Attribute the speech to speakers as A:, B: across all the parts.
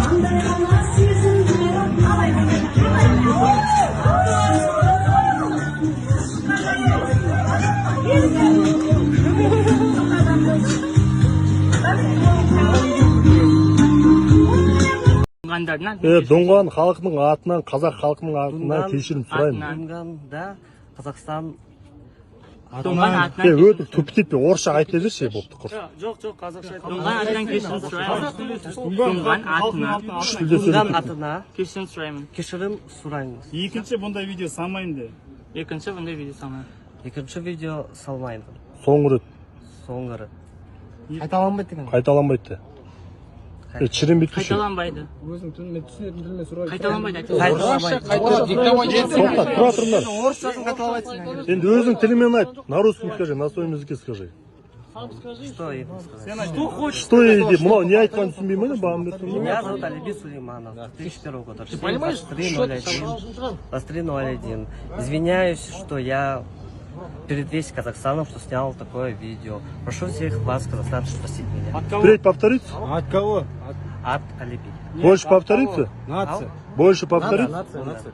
A: Қандай ғана сезімдер.
B: Дұңғандарынан.
C: Е, дұңған халқының атынан, қазақ халқының атынан кешірім сұраймын.
B: Атынан.
D: Дунганда Қазақстан.
B: Дұңған
C: Е,
B: атынан.
C: Өтіп түптетпе, орысша айта берші, болыпты, құрсын.
E: Жоқ, жоқ, қазақша айт.
B: Дұңған атынан кешірім сұраймын. Дұңған атынан
C: Үш тілде
D: Дунған
C: сөйлеп.
D: Атына
B: кешірім сұраймын.
D: Кешірім сұраймыз.
E: Екінші бұндай видео салмаймын де.
B: Екінші бұндай видео салмаймын.
D: Екінші видео салмаймын.
C: Соңғы рет.
D: Соңғы рет.
F: Қайталанбайды деген.
C: Қайталанбайды де. Е, шіренбей тұршы.
B: Қайталанбайды.
F: Өзің тіліңмен, түсінетін тілмен сұрай.
B: Қайталанбайды.
D: Қайталанбайды.
C: Тоқта, тұра тұрыңдар.
F: Орысшасын қайталап айтсын.
C: Енді өзің тілімен айт. На русском скажи, на своем языке скажи.
D: Что им сказать?
C: Что ей, мынау не айтқанын түсінбей ма, бағым беріп тұрмын.
D: Меня зовут Алиби Сулейманов, 2001 года. Ты понимаешь, 23.01, 23.01. Извиняюсь, что я перед весь Казахстаном, что снял такое видео. Прошу всех вас, казахстанцев, простить меня.
E: От кого?
C: Впредь повторится?
F: От кого?
D: От Алиби.
C: Больше повторится?
F: Нация.
C: Больше повторится?
F: Нация, нация.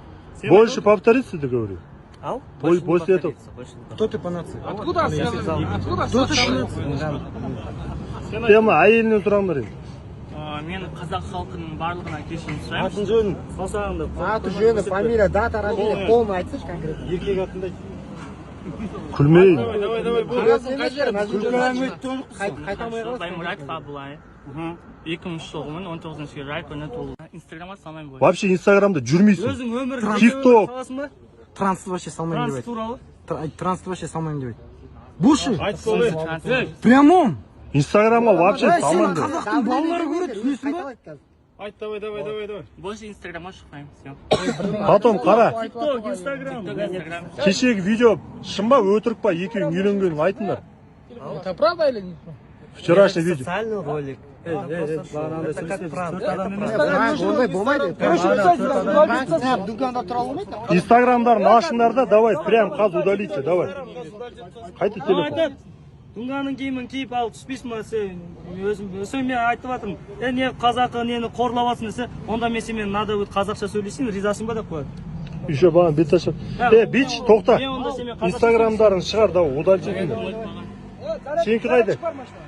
C: Больше повторится, ты говорю?
D: Ау?
C: Ой,
D: Больше не
C: после этого-
D: повторится, больше не.
F: Кто ты по нации?
G: Откуда сказали? Откуда
F: Кто ты по нации?
D: Дунган.
C: Е, мына әйелінен сұраңдар енді.
B: Мен қазақ халқының барлығына кешірім сұраймын.
F: Атын жөнін.
E: Саусағыңды.
F: Аты жөні, фамилия, дата рождения, полный айтсайшы конкретно. Еркек атында.
C: Күлмей.
E: Давай, давай, бол.
F: Қайталмай қаласың.
B: Баймұратов Абылай. 2000 жылғымын, 19 февраль күні туылдым. Инстаграмға салмаймын ғой.
C: Вообще инстаграмда жүрмейсің.
E: Өзің өмір
C: Тикток.
E: саласың ба?
F: Трансты вообще салмаймын
E: Транс
F: деп айт.
E: туралы.
F: Трансты вообще салмаймын деп айт. Буши,
E: Айт солай.
B: Транс.
F: прямом.
C: Инстаграмға вообще
F: Сені
C: салмаймын деп.
F: қазақтың балалары көреді, түсінесің ба?
E: Айт, давай, давай, давай, давай.
B: Больше инстаграмға шықпаймын. Все.
C: Потом қара,
E: Тикток, Инстаграм.
B: Инстаграм.
C: Кешегі видео шын ба, өтірік па, екеуің үйленгенін айтыңдар.
G: Это правда или нет?
C: Вчерашний видео.
D: Социальный ролик. Это просто шоу. Это как пранк. Это пранк.
F: Ондай болмайды. Дүкенда тұра алмайды.
C: Инстаграмдарын ашыңдар да, давай, прям қазір удалите, давай. Қайта телефон.
E: Айтады. Дұңғанның киімін киіп алып түспейсің ба сен? Өзім сен, мен айтып жатырмын, е, не қазақы нені қорлап жатрсың десе, онда мен сенімен надо будет қазақша сөйлесейін, ризасың ба деп қояды.
C: Еще бағана бет ашып. Е, бич, тоқта.
E: Мен онда сенімен қазақша.
C: Инстаграмдарын шығар, давай, удалить етіңдер. Сенікі қайда?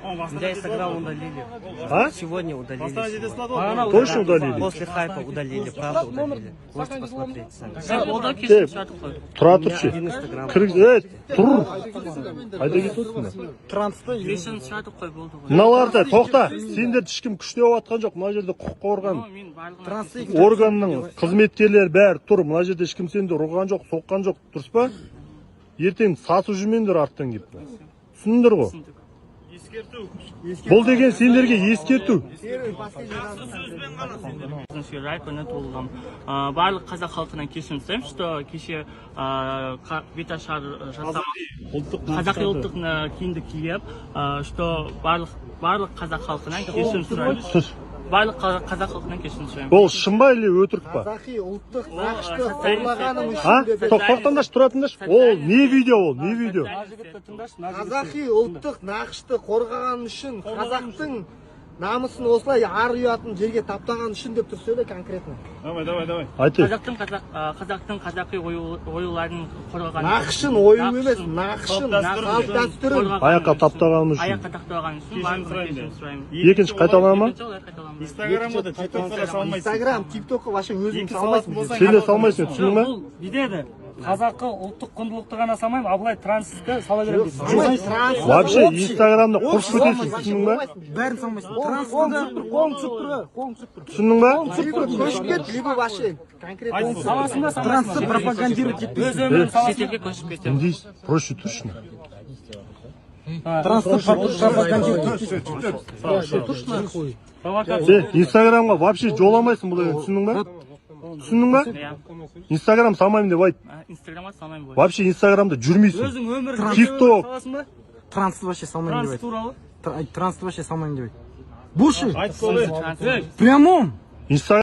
D: У меня Инстаграм удалили.
C: А?
D: Сегодня удалили. Сегодня.
E: Бағана.
C: Точно удалили?
D: После хайпа удалили, правда удалили. Можете посмотреть сами.
B: Сен болды, кешірім сұрадық қой.
C: Тұра
D: У меня
C: тұршы.
D: один Инстаграм.
C: Кіргіз, ей, тұр. Қайда кетіп отырсың?
F: Трансты.
B: Кешірім сұрадық қой, болды ғой.
C: Мыналарды тоқта. Сендерді ешкім күштеп жатқан жоқ. Мына жерде құқық қорған
B: Мен барлығына
C: органның қызметкерлері бәрі тұр. Мына жерде ешкім сені ұрған жоқ, соққан жоқ, дұрыс па? Ертең сатып жүрмеңдер арттан келіп. Түсіндіңдер ғой?
B: түсіндік.
C: Бұл деген сендерге ескерту.
B: Февраль күні туылғам. Барлық қазақ халқынан кешірім сұраймын, что кеше беташар жасап, қазақи ұлттық киімді киіп, что барлық қазақ халқынан кешірім сұраймын.
C: Түс.
B: Барлық қазақ халқынан кешірім сұраймын.
C: Ол шын ба или өтірік па?
F: Қазақи ұлттық
B: Ол,
F: нақышты
B: социальный
F: қорлағаным
C: А?
F: үшін деп.
C: Тоқтаңдаршы, тұра тұрыңдаршы. Ол не видео ол? Не видео?
E: Мына жігітті тыңдашы, мына жігітті.
F: Қазақи ұлттық нақышты қорғаған үшін, қазақтың намысын осылай ар ұятын жерге таптаған үшін деп тұр, сөйле конкретно.
E: Давай, давай, давай.
C: Айтайық.
B: Қазақтың қазақи оюларын қорғаған.
F: Нақышын, ою емес,
B: Нақышын.
F: нақышын,
E: Салт
F: салт дәстүрін.
B: Қорғаған
C: Аяққа
B: үшін,
C: таптағаным үшін.
B: Аяққа таптаған үшін
E: Кешірім
B: барлығына
E: сұраймын.
B: кешірім сұраймын.
C: Екінші қайталана ма?
B: Екінші олай қайталанбайды.
E: Инстаграмға да, тиктокқа да салмайсың.
F: Инстаграм, тиктокқа вообще өзің
E: Екі
F: салмайсың.
E: салатын болсаң.
C: Сен де салмайсың, түсіндің ба?
E: Бұл бүйтеді: қазақы ұлттық құндылықты ғана салмаймын, а былай трансті сала беремін дейсің.
F: Транс.
C: Вообще инстаграмда құрып кетесің, түсіндің ба?
F: Бәрін салмайсың. Қолың түсіп тұр, қолың түсіп тұр, қолың түсіп тұр.
C: Түсіндің ба?
F: Либо көшіп кет, либо вообще конкретно.
E: Саласың ба, салмайсың ба?
F: Пропагандировать.
E: Өз өмірін саласың.
B: Шетелге көшіп кетемін.
C: Не дейсің? Проще тұршы.
F: Трансты пропагандировать.
E: Провокация.
C: Сен инстаграмға вообще жоламайсың бұл деген, түсіндің ба? Түсіндің ба?
B: Иә.
C: Инстаграм салмаймын деп айт.
B: Инстаграмға салмаймын ғой.
C: Вообще инстаграмда жүрмейсің.
E: Өзің өмірін
C: Тикток.
E: саласың ба?
F: Трансты вообще салмаймын
E: Транс
F: деп айт.
E: туралы.
F: Трансты вообще салмаймын деп айт. Буши,
E: Айт солай.
B: Транс.
F: прямом.
C: Инстаграм.